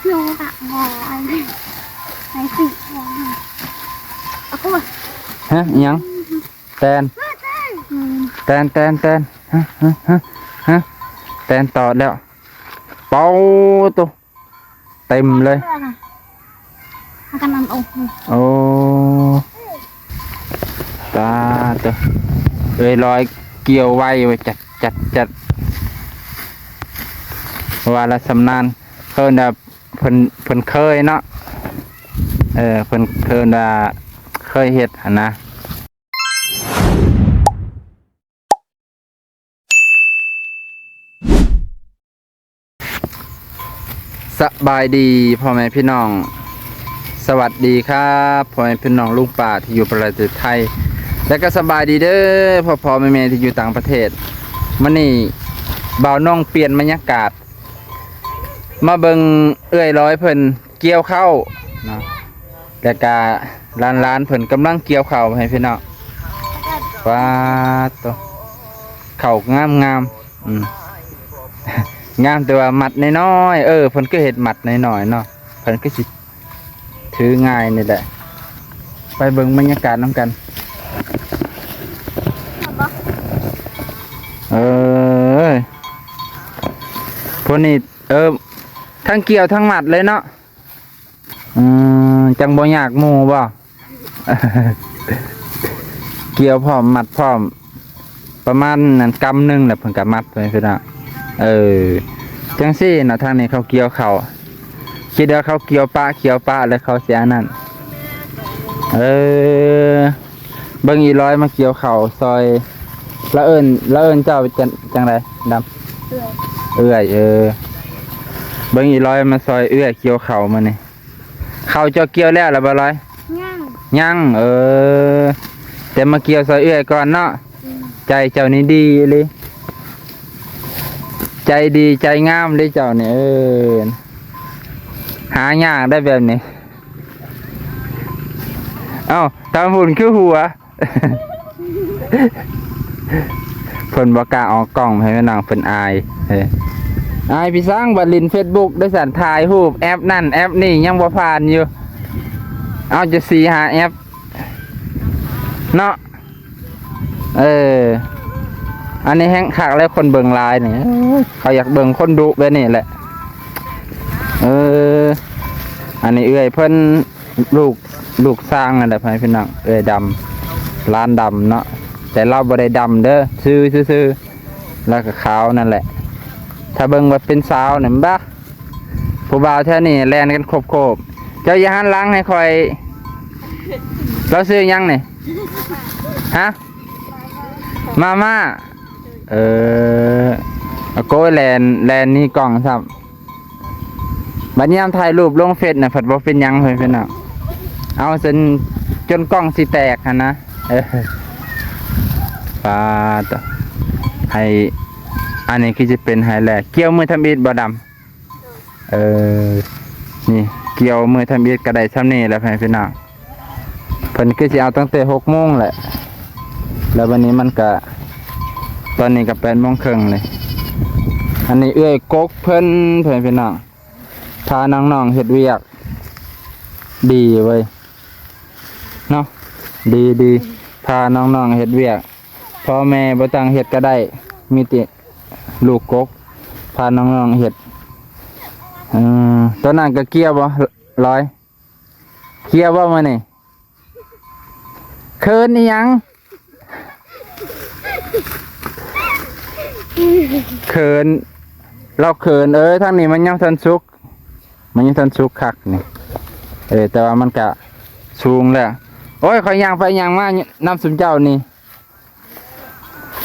ໂຍກະ ວອ ໄອ ໄອ ຊິ ວອ ອະ ໂຄ ຮະ ອີ່ຫຍັງ? ແຕນ ອືມ ແຕນ ແຕນ ແຕນ ຮະ ຮະ ຮະ ຮະ ແຕນຕອດແລ້ວ ເປົາໂຕ ເຕັມເລີຍ ເອົາກັນອັນ ໂອ້ ໂອ້ ຕາໂຕ ເອີຍ ລອຍກ່ຽວໄວເວີຍ ຈັດ ຈັດ ຈັດ ວ່າລະຊຳນານ ເພິ່ນວ່າ ເພິ່ນ ເພິ່ນເຄີຍເນາະ ເອີ ເພິ່ນ ເພິ່ນວ່າເຄີຍເຮັດຫັ້ນນະ. ສະບາຍດີພໍ່ແມ່ພີ່ນ້ອງ ສະຫວັດດີຄັບພໍ່ແມ່ພີ່ນ້ອງລຸງປ້າທີ່ຢູ່ປະເທດໄທ ແລະກໍສະບາຍດີເດີພໍ່ໆແມ່ໆທີ່ຢູ່ຕ່າງປະເທດ. ມື້ນີ້ບ່າວນ້ອງປ່ຽນບັນຍາກາດ ມາເບິ່ງເອື້ອຍລອຍເພິ່ນກ່ຽວເຂົ້າເນາະ ແລ້ວກະຫຼານໆເພິ່ນກຳລັງກ່ຽວເຂົ້າໃຫ້ພີ່ນ້ອງ. ປາດໂຕ ເຂົ້າງາມໆ ອືມ ງາມແຕ່ວ່າມັດນ້ອຍໆ ເອີ ເພິ່ນກໍເຮັດມັດນ້ອຍໆເນາະ ເພິ່ນກໍຊິ ຖືງ່າຍນີ້ແຫຼະ ໄປເບິ່ງບັນຍາກາດນຳກັນ. ເອີຍ ພວກນີ້ ເອີ ທັງກ່ຽວທັງມັດເລີຍເນາະ ອືມ ຈັ່ງບໍ່ຍາກໝູ່ບໍ? ກ່ຽວພ້ອມ ມັດພ້ອມ ປະມານນັ້ນ ກຳໜຶ່ງແຫຼະ ເພິ່ນກະມັດໄວ້ພີ່ນ້ອງ. ເອີ ຈັ່ງຊີ້ນະ ທາງນີ້ເຂົາກ່ຽວເຂົ້າ ຄິດວ່າເຂົາກ່ຽວປະ ກ່ຽວປະແລ້ວເຂົາຊິອັນນັ້ນ. ເອີ ເບິ່ງອີຫຼອຍມາກ່ຽວເຂົ້າຊ່ອຍ ລະເອີ້ນ ລະເອີ້ນເຈົ້າຈັ່ງ ຈັ່ງໃດດຳ? ເອື້ອຍ ເອື້ອຍ ເອີ ເບິ່ງອີຫຼອຍມາຊ່ອຍເອື້ອຍກ່ຽວເຂົ້າມື້ນີ້. ເຂົ້າເຈົ້າກ່ຽວແລ້ວລະບໍ່ລອຍ? ຍັງ ຍັງ ເອີ ແຕ່ມາກ່ຽວຊ່ອຍເອື້ອຍກ່ອນເນາະ. ອືມ ໃຈເຈົ້ານີ້ດີອີ່ຫຼີ ໃຈດີໃຈງາມເດ້ເຈົ້ານີ້ ເອີ ຫາຍາກໄດ໋ແບບນີ້. ເອົ້າ ທາງພຸ້ນຄືຫົວ ເພິ່ນບໍ່ກ້າອອກກ້ອງໃຫ້ແມ່ນາງ ເພິ່ນອາຍ ເອີ ອາຍພີ່ຊ້າງ ບັດຫຼິ້ນເຟສບຸກໄດ້ຊັ້ນ ຖ່າຍຮູບແອັບນັ້ນແອັບນີ້ຍັງບໍ່ຜ່ານຢູ່ ເອົາຈະສີ່ຫ້າແອັບເນາະ. ເອີ ອັນນີ້ແຮ່ງຄັກແລ້ວ ຄົນເບິ່ງຫຼາຍນີ້ ເອີ ເຂົາຢາກເບິ່ງຄົນດຸແບບນີ້ແຫຼະ. ເອີ ອັນນີ້ເອື້ອຍເພິ່ນ ລູກ ລູກຊ້າງນັ້ນແຫຼະ ພໍ່ແມ່ພີ່ນ້ອງ ເອື້ອຍດຳ ຫຼານດຳເນາະ ແຕ່ລາວບໍ່ໄດ້ດຳເດີ ຊື່ຊື່ໆ ລາວກໍຂາວນັ້ນແຫຼະ. ຖ້າເບິ່ງວ່າເປັນສາວນີ້ ບາ ຜູ້ບ່າວແຖວນີ້ແລ່ນກັນໂຄບໆ. ເຈົ້າຢ່າຫັນຫຼັງໃຫ້ຂ້ອຍ. ລາວຊື່ຫຍັງນີ້? ຮະ? ມາມ່າ. ເອີ ອາໂກຍ ແລ່ນ ແລ່ນໜີກ້ອງຊ້ຳ. ບັດຍາມຖ່າຍຮູບລົງເຟສນະ ພັດບໍ່ເປັນຫຍັງເລີຍພີ່ນ້ອງ. ເອົາຈົນ ຈົນກ້ອງຊິແຕກຫັ້ນນະ. ເອີ ປາດໂຕ ໄຮ່ ອັນນີ້ຄືຊິເປັນໄຮ່ແລກ ກ່ຽວມື້ທຳອິດບໍ່ດຳ? ເອີ ນີ້ ກ່ຽວມື້ທຳອິດກໍໄດ້ຊ່ຳນີ້ແຫຼະ ພໍ່ແມ່ພີ່ນ້ອງ. ເພິ່ນຄືຊິເອົາຕັ້ງແຕ່ຫົກໂມງແຫຼະ ແລ້ວບັດນີ້ມັນກະ ຕອນນີ້ກະແປດໂມງເຄິ່ງເລີຍ. ອັນນີ້ເອື້ອຍກົກເພິ່ນ ພໍ່ແມ່ພີ່ນ້ອງ ພານ້ອງໆເຮັດວຽກ ດີເວີຍເນາະ ດີໆ ພານ້ອງໆເຮັດວຽກ ພໍ່ແມ່ບໍ່ຕ້ອງເຮັດກໍໄດ້ ມີແຕ່ລູກກົກ ພານ້ອງໆເຮັດ. ເອີ ຕອນນັ້ນກໍກ່ຽວບໍ່ ລອຍ? ເຄຍບໍ່ມື້ນີ້? ເຂີນອີ່ຫຍັງ? ເຂີນ ລາວເຂີນ. ເອີ ທາງນີ້ມັນຍັງທັນສຸກ ມັນຍັງທັນສຸກຄັກນີ້. ເອີ ແຕ່ວ່າມັນກະສູງແລ້ວ. ໂອ້ຍ ຂ້ອຍຍ່າງໄປຍ່າງມານຳຊຸມເຈົ້ານີ້.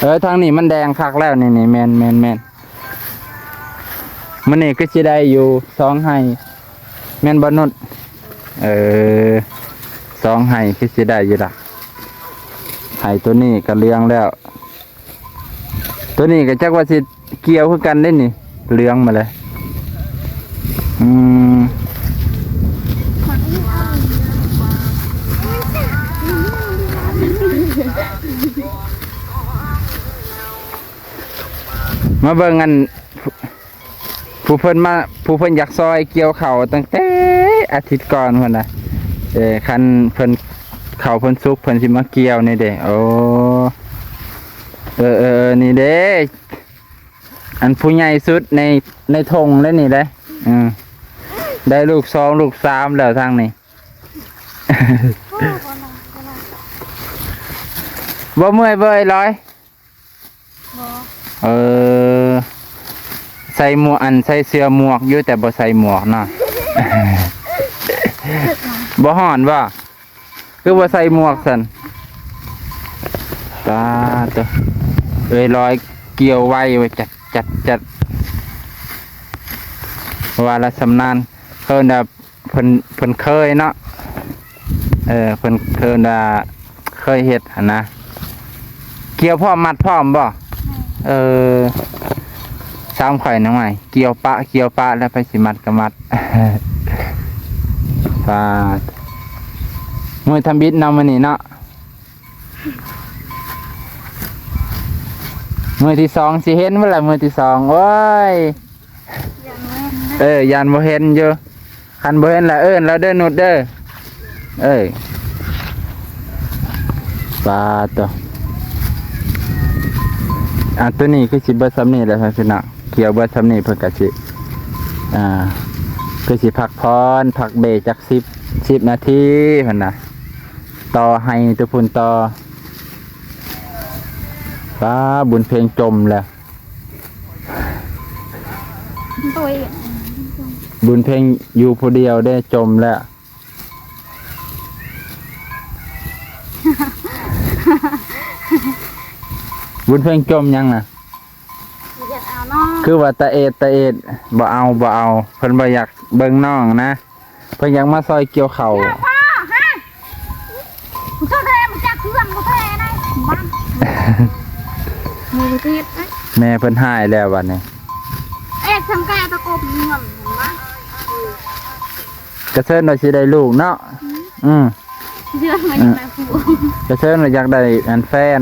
ເອີ ທາງນີ້ມັນແດງຄັກແລ້ວ ນີ້ ນີ້ ແມ່ນ ແມ່ນ ແມ່ນ. ມື້ນີ້ຄືຊິໄດ້ຢູ່ສອງໄຮ່ ແມ່ນບໍ່ນຸດ? ເອີ ສອງໄຮ່ຄືຊິໄດ້ຢູ່ລະ. ໄຮ່ໂຕນີ້ກໍເຫຼືອງແລ້ວ ໂຕນີ້ກໍຈັກວ່າຊິກ່ຽວຄືກັນເດ້ນີ້ ເຫຼືອງມາແລ້ວ. ອືມ ມາເບິ່ງອັນ ຜູ້ເພິ່ນມາ ຜູ້ເພິ່ນຢາກຊ່ອຍກ່ຽວເຂົ້າຕັ້ງແຕ່ອາທິດກ່ອນພຸ້ນນະ. ເອີ ຄັນເພິ່ນ ເຂົ້າເພິ່ນສຸກ ເພິ່ນຊິມາກ່ຽວນີ້ເດ້. ໂອ້ ເອີໆໆ ນີ້ເດ້ ອັນຜູ້ໃຫຍ່ສຸດໃນ ໃນທົ່ງເດ້ນີ້ເດ້. ອືມ ໄດ້ລູກສອງລູກສາມແລ້ວທາງນີ້. ບໍ່ເມື່ອຍບໍ່ ອ້າຍລອຍ? ບໍ່. ເອີ ໃສ່ໝວກ ອັນ ໃສ່ເສື້ອໝວກຢູ່ ແຕ່ບໍ່ໃສ່ໝວກເນາະ. ບໍ່ຮ້ອນບໍ່? ຄືບໍ່ໃສ່ໝວກຊັ້ນ? ຕາໂຕ ເອີຍ ລອຍກ່ຽວໄວເວີ້ຍ ຈັດ ຈັດ ຈັດ ວ່າລະຊຳນານ ເພິ່ນແບບ ເພິ່ນ ເພິ່ນເຄີຍເນາະ. ເອີ ເພິ່ນເຄີຍວ່າ ເຄີຍເຮັດຫັ້ນນະ. ກ່ຽວພ້ອມມັດພ້ອມບໍ່? ແມ່ນ. ເອີ ຊຳຂ້ອຍໜ້ອຍ ກ່ຽວປະ ກ່ຽວປະ ແລ້ວໃຜຊິມັດກໍມັດ. ປາດ ມື້ທຳອິດເນາະມື້ນີ້ເນາະ. ມື້ທີສອງຊິເຫັນບໍ່ລະ ມື້ທີສອງ? ໂອ້ຍ ຢ້ານບໍ່ເຫັນເດີ. ເອີ ຢ້ານບໍ່ເຫັນຢູ່. ຄັນບໍ່ເຫັນລະເອີ້ນລາວເດີ ນຸດເດີ. ເອີ ປາໂຕ ອ່າ ໂຕນີ້ຄືຊິເບິດຊ່ຳນີ້ແຫຼະ ພີ່ນ້ອງ. ກ່ຽວເບິດຊ່ຳນີ້ເພິ່ນກະຊິ ອ່າ ຄືຊິພັກຜ່ອນ ພັກເບຈັກສິບ ສິບນາທີພຸ້ນນະ. ຕໍ່ໄຮ່ໂຕພຸ້ນຕໍ່. ປາ ບຸນເພັງຈົມແລ້ວ. ໂດຍ ບຸນເພັງຢູ່ຜູ້ດຽວເດ້ ຈົມແລ້ວ. ບຸນເພັງຈົມຫຍັງນະ? ບໍ່ຢາກເອົາເນາະ. ຄືວ່າຕາເອດຕາເອດ ບໍ່ເອົາ ບໍ່ເອົາ ເພິ່ນບໍ່ຢາກເບິ່ງນ້ອງນະ. ເພິ່ນຢາກມາຊ່ອຍກ່ຽວເຂົ້າ. ເຈົ້າພໍ່ຮະ ຜູ້ເຈົ້າແທ້ ບໍ່ຈັກເພື່ອນບໍ່ແທ້ໃດ໋ບ້ານ ມີປະເທດນະ. ແມ່ເພິ່ນຮ້າຍແລ້ວບັດນີ້ ເອກສັງກາຕະກົບເງິນ ເຫັນບໍ່? ກະເຊີນວ່າຊິໄດ້ລູກເນາະ. ອືມ ອືມ ເຊີນວ່າຢາກໄດ້ຜູ້ ກະເຊີນວ່າຢາກໄດ້ອັນແຟນ.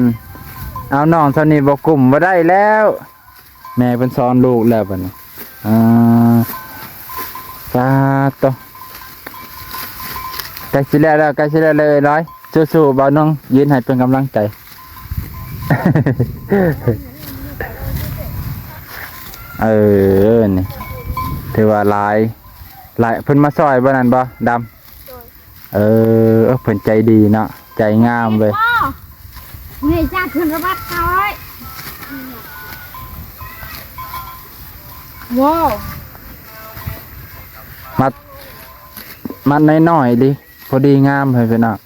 ເອົາ ນ້ອງຊ່ຳນີ້ບໍ່ກຸ້ມ ບໍ່ໄດ້ແລ້ວ. ແມ່ເພິ່ນສອນລູກແລ້ວບັດນີ້. ອ່າ ສາທຸ ໃກ້ຊິແລ້ວແລ້ວ ໃກ້ຊິແລ້ວເລີຍ ເອື້ອຍລອຍ. ສູ້ໆ ບ່າວນົງຢືນໃຫ້ເປັນກຳລັງໃຈ. ເອີ ນີ້ຖືວ່າຫຼາຍ ຫຼາຍ ເພິ່ນມາຊ່ອຍບໍ່ນັ້ນບໍ່ ດຳ? ໂດຍ. ເອີ ເອີ ເພິ່ນໃຈດີເນາະ ໃຈງາມເວີຍ. ນີ້ຈາກຂຶ້ນລະບັດເຂົາເອີຍ ໂວ້ ມັດ ມັດນ້ອຍໆ ດີ ພໍດີງາມເລີຍພີ່ນ້ອງ.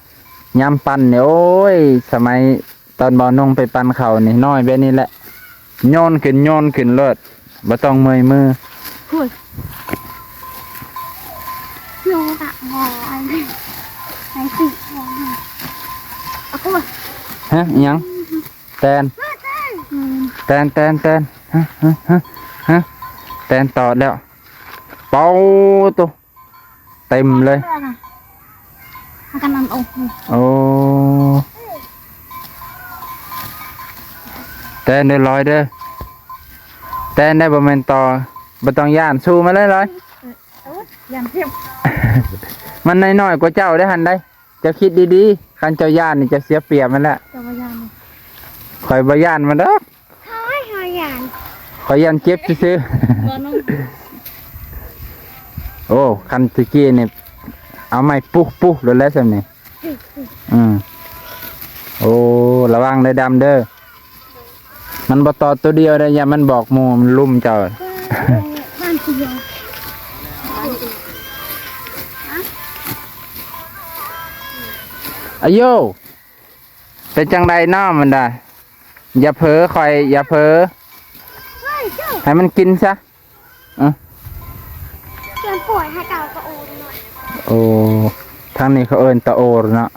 ຍາມປັ່ນນີ້ ໂອ້ຍ ສະໄໝ ຕອນບ່າວນົງໄປປັ່ນເຂົ້ານີ້ ນ້ອຍແບບນີ້ແຫຼະ ໂຍນຂຶ້ນ ໂຍນຂຶ້ນໂລດ ບໍ່ຕ້ອງເມື່ອຍມື. ໂອ້ຍ ໂຍນຕະງໍອັນນີ້ ໄປຊິ ອາໂກຍ ຮະ ອີຫຍັງ? ແຕນ ອືມ ແຕນ ແຕນ ແຕນ ຮະ ຮະ ຮະ ຮະ ແຕນຕອດແລ້ວ ເປົາໂຕ ເຕັມເລີຍ ຫາກັນອັນອົກ. ໂອ້ ແຕນເດີລອຍເດີ ແຕນໄດ້ ບໍ່ແມ່ນຕໍ່ ບໍ່ຕ້ອງຢ້ານ ສູ້ມາເລີຍລອຍ. ໂອ້ຍ ຢ້ານເຈັບ ມັນນ້ອຍໆ ກວ່າເຈົ້າເດ້ຫັ້ນໃດ. ເຈົ້າຄິດດີໆ ຄັນເຈົ້າຢ້ານນີ້ ເຈົ້າເສຍປຽບມັນແຫຼະ. ເຈົ້າບໍ່ຢ້ານ ຂ້ອຍບໍ່ຢ້ານມັນດອກ. ຂ້ອຍ ຂ້ອຍຢ້ານ ຂ້ອຍຢ້ານເຈັບຊື່ໆ. ໂອ້ ຄັນຕະກີ້ນີ້ ເອົາໄມ້ປຸກໆ ໂລດແຫຼະຊ່ຳນີ້. ອືມ ໂອ້ ລະວັງເດີດຳເດີ ມັນບໍ່ຕອດໂຕດຽວເດ້ ຢ້ານມັນບອກໝູ່ ມັນລຸມເຈົ້າ. ອາໂຢ ເປັນຈັ່ງໃດນ້ອງມັນດາ? ຢ່າເຜີຂ້ອຍ ຢ່າເຜີ ໃຫ້ມັນກິນຊະ. ເອີ ເພິ່ນປ່ອຍໃຫ້ເຈົ້າຕະໂອນໜ້ອຍ. ໂອ້ ທາງນີ້ເຂົາເອີ້ນຕະໂອນເນາະ.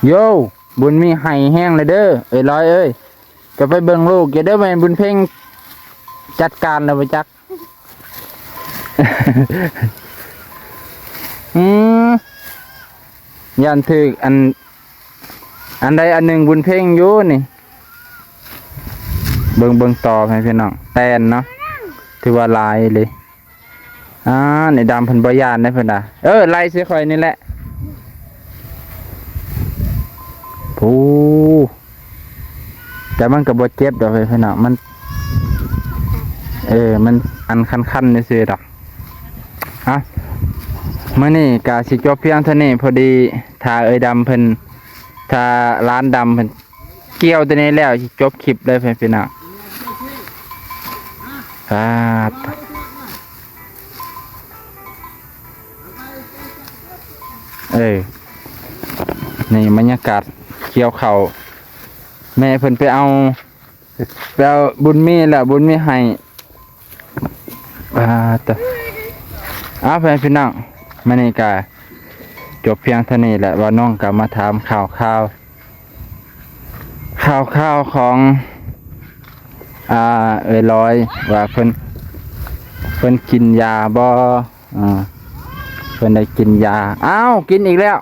ໂຢ ບຸນມີໄຫ້ແຮງເລີຍເດີ ເອີຍລອຍເອີຍ. ຈະໄປເບິ່ງລູກຢູ່ເດີ ແມ່ນບຸນເພັງຈັດການແລ້ວບໍ່ຈັກ. ອືມ ຢ້ານຖືກອັນ ອັນໃດອັນໜຶ່ງບຸນເພັງຢູ່ນີ້. ເບິ່ງ ເບິ່ງຕໍ່ໃຫ້ພີ່ນ້ອງ ແຕນເນາະ ຖືວ່າຫຼາຍເລີຍ. ອ່າ ໄອ້ດຳເພິ່ນບໍ່ຢ້ານເດ້ເພິ່ນວ່າ ເອີ ໄລ່ໃສ່ຂ້ອຍນີ້ແຫຼະ ໂອ້ ແຕ່ມັນກໍບໍ່ເຈັບດອກເອີຍພີ່ນ້ອງ ມັນ ເອີ ມັນອັນຄັນໆ ຊື່ໆ ດອກ. ອ່ະ ມື້ນີ້ກໍຊິຈົບພຽງເທົ່ານີ້ ພໍດີຖ້າເອື້ອຍດຳເພິ່ນ ຖ້າຫຼານດຳເພິ່ນກ່ຽວຕົວນີ້ແລ້ວ ຊິຈົບຄລິບເລີຍພີ່ນ້ອງ. ປາດ ເອີ ນີ້ບັນຍາກາດກ່ຽວເຂົ້າ ແມ່ເພິ່ນໄປເອົາ ແລ້ວບຸນມີ ແລ້ວບຸນມີໃຫ້ ອ່າ ຕະ ເອົາ ພໍ່ແມ່ພີ່ນ້ອງ ມື້ນີ້ກະຈົບພຽງເທົ່ານີ້ແຫຼະ ບ່າວນົງກະມາຖາມຂ່າວຄາວ ຂ່າວຄາວຂອງ ອ່າ ເອື້ອຍລອຍ ວ່າເພິ່ນ ເພິ່ນກິນຢາບໍ່? ອ່າ ເພິ່ນໄດ້ກິນຢາ. ອ້າວ ກິນອີກແລ້ວ.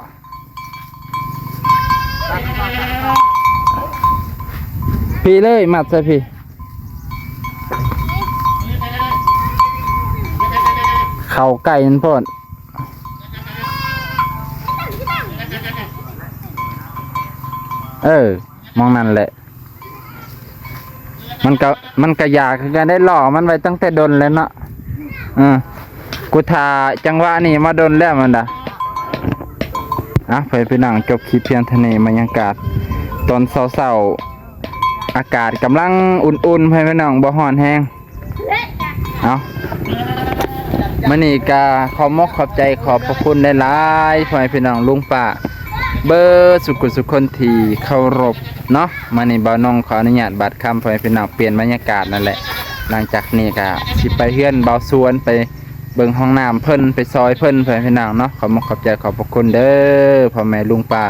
ພີ້ເລີຍ ມັດໃສ່ພີ້. ເຂົ້າໃກ້ມັນໂພດ. ເອີ ໝ່ອງນັ້ນແຫຼະ. ມັນກະ ມັນກະຢາກຄືກັນໄດ໋ ລໍມັນໄວ້ຕັ້ງແຕ່ດົນແລ້ວເນາະ. ເອີ ກູຖ້າຈັງຫວະນີ້ມາດົນແລ້ວມັນດາ. ອ່ະ ພໍ່ແມ່ພີ່ນ້ອງ ຈົບຄລິບພຽງເທົ່ານີ້. ບັນຍາກາດຕອນເຊົ້າໆ ອາກາດກຳລັງອຸ່ນໆ ພໍ່ແມ່ພີ່ນ້ອງ ບໍ່ຮ້ອນແຮງ. ເອົາ ມື້ນີ້ກະຂອບມົກຂອບໃຈ ຂອບພະຄຸນຫຼາຍໆ ພໍ່ແມ່ພີ່ນ້ອງ ລຸງປ້າ ເບີດສຸກຄົນທີ່ເຄົາລົບເນາະ. ມື້ນີ້ບ່າວນົງຂໍອະນຸຍາດບາດຄຳ ພໍ່ແມ່ພີ່ນ້ອງ ປ່ຽນບັນຍາກາດນັ້ນແຫຼະ. ຫຼັງຈາກນີ້ກະຊິໄປເຮືອນບ່າວສວນ ໄປເບິ່ງຫ້ອງນ້ຳເພິ່ນ ໄປຊ່ອຍເພິ່ນ ພໍ່ແມ່ພີ່ນ້ອງເນາະ. ຂອບມົກຂອບໃຈ ຂອບພະຄຸນເດີ ພໍ່ແມ່ລຸງປ້າ.